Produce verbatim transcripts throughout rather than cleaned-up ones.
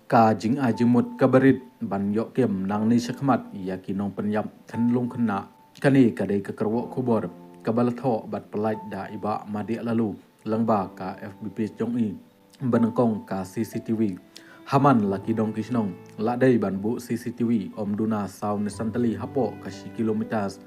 Ka jingai jingmut kaba rit ban ïoh kem nangne shakhmat ïa ki nongpynïap khyllung khynnah. Kane ka dei ka kyrwoh khubor kaba la thoh bad pyllait da i Bah Madiah Laloo lyngba ka F B page jong i ba nyngkong ka C C T V. Ha man la ki dong ki shnong la dei ban buh C C T V ym duna saw ne san tylli hapoh ka shi kilometers.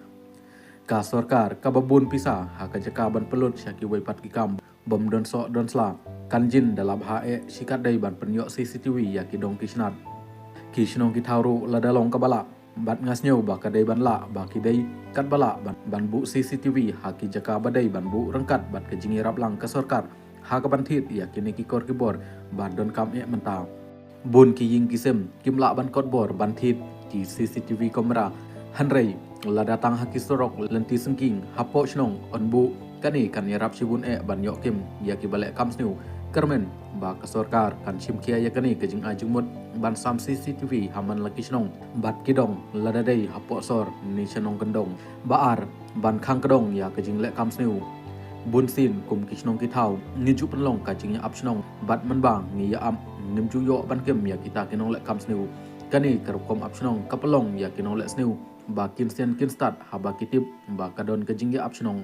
Ka sorkar kaba bun pisa ha ka jaka ban pynlut sha kiwei pat ki kam bym don soh don sla, kan jin da la bha eh shi katdei ban pynïoh C C T V ïa ki dong ki snat. Ki shnong ki thaw ruh lada long kaba lah, bad nga sngew ba ka dei ban lah ba ki dei katba lah ban, ban buh C C T V ha ki jaka ba dei ban buh ryngkat bad ka jingïarap lang ka sorkar ha kaban thied ïa kine ki kor ki bor ba donkam eh mynta. Bun ki ïing ki sem kim lah ban kot bor ban thied ki C C T V camera, hynrei lada tang ha ki surok lynti syngking hapoh shnong yn buh. Kane kan ïarap shibun eh ban ïoh kem ïa kiba leh kam sniew, kyrmen ba ka sorkar kan shim khia ïa kane ka jingai jingmut ban sam C C T V ha man la ki shnong bad ki dong, lada dei hapoh sor ne shnong kyndong. Ba ar, ban khang kdong ïa ka jingleh kam sniew. Bun sien kum ki shnong ki thaw ngi ju pynlong ka jingïa ap shnong, bad mynba ngi ïa ap ngim ju ïoh ban kem ïa kita ki nongleh kam sniew. Kane ka rukom ap shnong ka pynlong ïa ki nongleh sniew ba kin sien kin stad haba ki tip ba ka don ka jingïa ap shnong.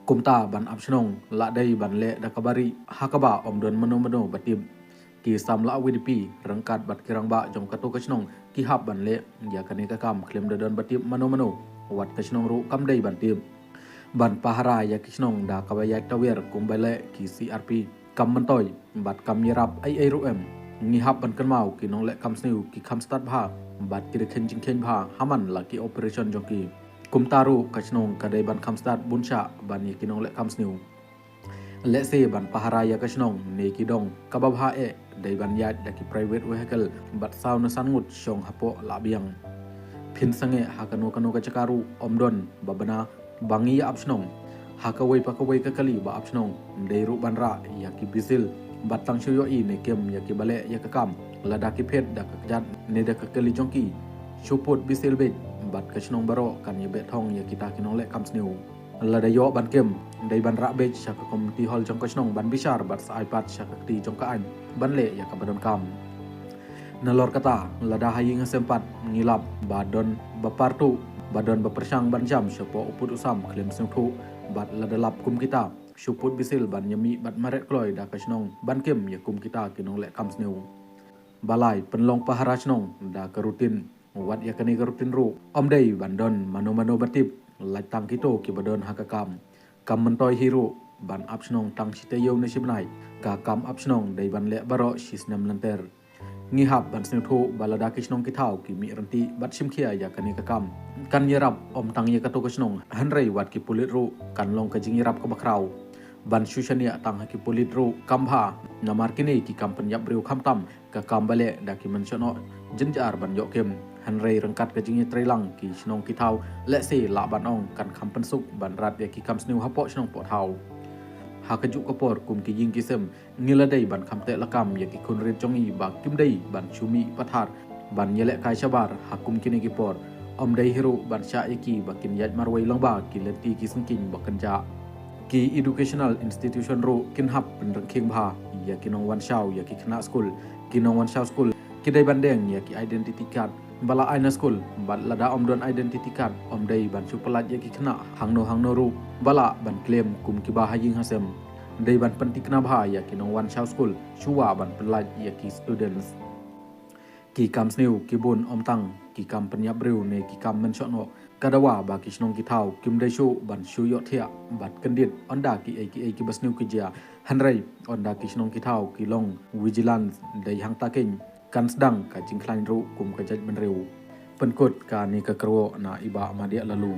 Kumta ban ap shnong la dei ban leh da kaba rieh ha kaba ym don mano mano ba tip. Ki samla V D P ryngkat bad ki rangbah jong kato ka shnong ki hap ban leh ïa kane ka kam khlem da don ba tip mano mano, wat ka shnong ruh kam dei ban tip. Ban pahara ïa ki shnong da kaba ïaid tawiar kumba leh ki C R P, kam myntoi bad kam ïarap ei ei ruh em. Ngi hap ban kynmaw ki nongleh kam sniew ki kham stad bha bad ki da kheiñ jingkheiñ bha ha man la ki operation jong ki. Kumta ruh ka shnong ka dei ban kham stad bun shah ban ïa ki nongleh kam sniew. Lehse ban pahara ïa ka shnong ne ki dong kaba bha eh dei ban ïaid da ki private vehicle bad saw ne san ngut shong hapoh la biang. Phin sangeh ha kano kano ka jaka ruh ym don ba bna ba ngi ïa ap shnong. Ha kawei pa kawei ka kali ba ap shnong, dei ruh ban rah ïa ki bisil bad tang shu ïohi ne kem ïa kiba leh ïa ka kam. Lada ki phet da ka kjat ne da ka kali jong ki, shu put bisil beit bad ka shnong baroh kan ïa beh thong ïa kita ki nongleh kam sniew. Lada ïoh ban kem, dei ban rah beit sha ka community hall jong ka shnong ban bishar bad sa ai pat sha ka kti jong ka aiñ ban leh ïa kaba donkam. Nalor kata, lada ha ïing ha sem pat ngi lap ba don ba partuh, ba don ba pyrshang ban jam shapoh u pud u sam khlem sngewthuh, bad lada lap kum kita, shu put bisil ban ïa mih bad mareh kloi da ka shnong ban kem ïa kum kita ki nongleh kam sniew. Ba lai, pynlong pahara shnong da ka routine. Wat ïa kane ka routine ruh ym dei ban don mano mano ba tip, lait tang kito kiba don ha ka kam. Kam myntoi hi ruh ban ap shnong tang shi taïew ne shi bnai. Ka kam ap shnong dei ban leh baroh shi snem lynter. Ngi hap ban sngewthuh ba lada ki shnong ki thaw ki mih ryntih bad shim khia ïa kane ka kam, kan ïarap ym tang ïa kato ka shnong, hynrei wat ki pulit ruh kan long ka jingïarap kaba khraw. Ban shu shaniah tang ha ki pulit ruh kam bha, namar kine ki kam pynïap briew khamtam, ka kam ba leh da ki mynshohnoh jynjar ban ïoh kem. Hynrei ryngkat ka jingïatreilang ki shnong ki thaw, lehse lah ban ong kan kham pynsuk ban rat ïa ki kam sniew hapoh shnong poh thaw. Ha kajuh ka por kum ki ïing ki sem, ngi la dei ban kham teh lakam ïa ki khun rit jong ngi ba kim dei ban shu mih pathar ban ïalehkai shabar ha kum kine ki por. Ym dei hi ruh ban shah ïa ki ba kin ïaid marwei lyngba ki lynti ki syngking ba kynjah. Ki educational institution ruh kin hap pynrkhing bha ïa ki nongwan shaw ïa ki khynnah skul. Ki nongwan shaw skul ki dei ban deng ïa ki identity card ba la ai na skul, bad lada ym don identity card ym dei ban shu pyllait ïa ki khynnah hangno hangno ruh ba lah ban claim kum kiba ha ïing ha sem. Dei ban pynthikna bha ïa ki nongwan shaw skul shuwa ban pyllait ïa ki students. Ki kam sniew ki bun, ym tang ki kam pynïap briew ne ki kam mynshohnoh. Ka dawa ba ki shnong ki thaw kim dei shuh ban shu ïohthiah bad kyndit ynda kiei kiei kiba sniew ki jia. Hynrei ynda ki shnong ki thaw ki long vigilant, dei hangta keiñ kan sdang ka jingkhlaiñ ruh kum ka jaitbynriew. Pynkut kane ka kyrwoh na i Bah Madiah Laloo.